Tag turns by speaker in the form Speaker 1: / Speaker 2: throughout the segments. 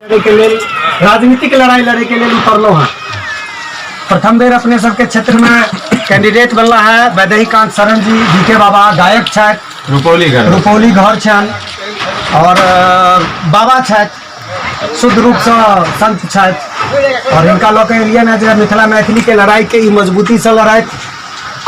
Speaker 1: लड़े के लेल, राजनीतिक लड़ाई लड़े के लेल उतरलहुँ हँ। प्रथम बेर अपने सबके क्षेत्र में कैंडिडेट बनला है वैदेही कांत शरण जी, बी के बाबा गायक छथि,
Speaker 2: रुपौली घर,
Speaker 1: रुपौली घर छनि और बाबा छथि, शुद्ध रूपसँ संत छथि और हिनका लऽ कऽ एलियनि हँ जे मिथिला मैथिली के लड़ाई के ई मजबूती से लड़ाई।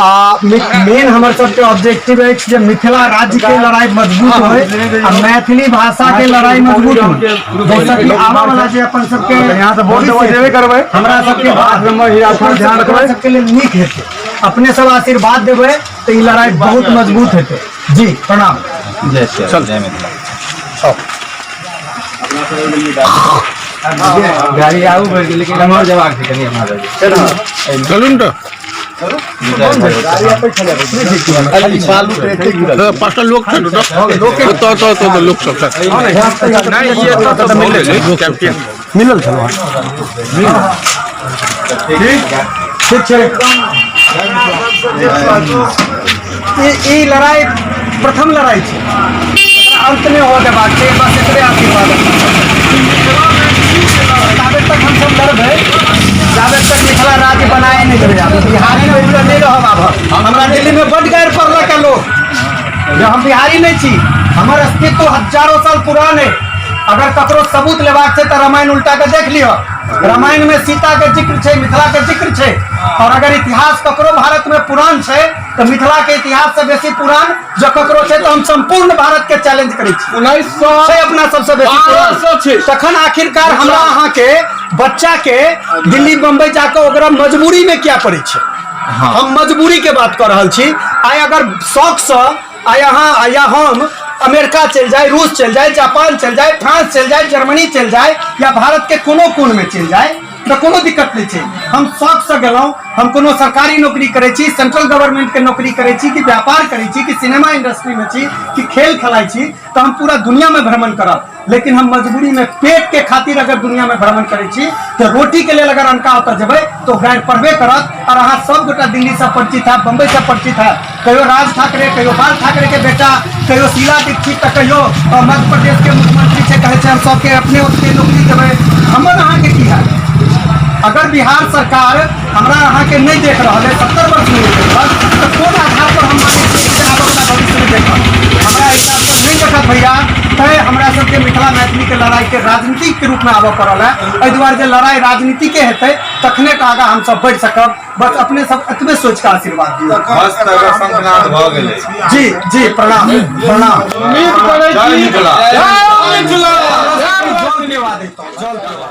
Speaker 1: आ मेन हमर सबके ऑब्जेक्टिव अछि जे मिथिला राज्य के लड़ाई मजबूत होय आ मैथिली भाषा के लड़ाई मजबूत होय, जाहिसँ कि आबऽ वाला जे अपन सबके
Speaker 2: यहाँ से वोट देबै, देबे करबै।
Speaker 1: हमरा सबके
Speaker 2: वार्ड नंबर ही राखब, ध्यान रखबै।
Speaker 1: हमरा सबके लेल नीक हेतै। अपने सब आशीर्वाद देबै तऽ ई लड़ाई बहुत मजबूत हेतै। जी प्रणाम।
Speaker 2: जय श्री राम, जय मिथिला। गाड़ी आगू बढ़ि गेल लेकिन एम्हर जेबाक छै कनि हमरा।
Speaker 3: चलू ने तऽ। पाँचटा लोक छै ने ओतऽ, ओतऽ ओतऽ लोक सब छै। नहि, ई एतऽ तऽ भऽ गेलै कैंपेन।
Speaker 1: मिलल छलहुँ। ठीक छै। ई लड़ाई प्रथम लड़ाई छै, एकरा अंत नहि होऽ देबाक छै, बस एतबे आशीर्वाद। ताबे तक हमसब लड़बै जाबे तक मिथिला राज्य बनाए नहि देबै। आब बिहारी बनि कऽ नहि रहब। आब हमरा दिल्ली में बड्ड गारि पड़लक है लोग जे हम बिहारी नहीं छी। हमर अस्तित्व हजारों साल पुरान है। अगर ककरो सबूत लेबाक छै तऽ रामायण उल्टा के देख लिअ। रामायण में सीता के जिक्र छै, मिथिला के जिक्र छै। और अगर इतिहास ककरो भारत में पुरान छै तऽ मिथिला के इतिहास से बेसी पुरान जँ ककरो छै तऽ हम संपूर्ण भारत के चैलेंज करै छी।
Speaker 4: 1900
Speaker 1: छै अपना सबसे बेसी पुरान।
Speaker 4: 1200 छै।
Speaker 1: तखन आखिरकार हमरा अहाँ के बच्चा के दिल्ली बम्बई जाके ओकरा मजबूरी में किया पड़ै छै? हम मजबूरी के बात कऽ रहल छी। आइ अगर शौक से आइ अहाँ या हम अमेरिका चलि जाय, रूस चलि जाय, जापान चलि जाय, फ्रांस चलि जाय, जर्मनी चलि जाय या भारत के कोनो कोन में चलि जाय तऽ कोनो दिक्कत नहि छै। हम शौक से गेलहुँ। हम कोनो सरकारी नौकरी करै छी, सेंट्रल गवर्नमेंट के नौकरी करै छी कि व्यापार करै छी कि सिनेमा इंडस्ट्री में छी कि खेल खेलाइ छी, तऽ हम पूरा दुनिया में भ्रमण करब। लेकिन हम मजबूरी में पेट के खातिर अगर दुनिया में भ्रमण करै छी तऽ रोटी के लेल अगर अनका ओतऽ जेबै तऽ गारि पड़बे करत। और अहाँ सब गोटा दिल्ली से परिचित है, बम्बई से परिचित है। कहियो राज ठाकरे, कहियो बाल ठाकरे के बेटा, कहियो शीला दीक्षित तऽ कहियो मध्य प्रदेश के मुख्यमंत्री छै, कहै छै हम सबके अपने ओतके नौकरी देबै। हमर अहाँके की है? अगर बिहार सरकार हमरा अहाँके नहि देख रहल है, 70 वर्ष नहि देखलक, तऽ कोन आधार पर हम मानै छियै कि आबऽ वाला भविष्यमे देखत? हमरा हिसाबसँ नहि देखत भैया। तैं हमरा सबके मिथिला मैथिली के लड़ाई के राजनीतिक के रूप में आबऽ पड़ल है। एहि दुआरे जे लड़ाई राजनीति के हेतै तखने के आगाँ हमसब बढ़ि सकब। बस अपने सब एतबे सोच के आशीर्वाद दियौ।
Speaker 2: मस्त अगर शंखनाद भऽ गेलै।
Speaker 1: जी जी प्रणाम प्रणाम।
Speaker 4: उम्मीद करै
Speaker 2: जय
Speaker 4: छी।
Speaker 2: मिथिला।
Speaker 4: जय मिथिला।
Speaker 1: जल पिवा दैतहुँ, जल पिवा।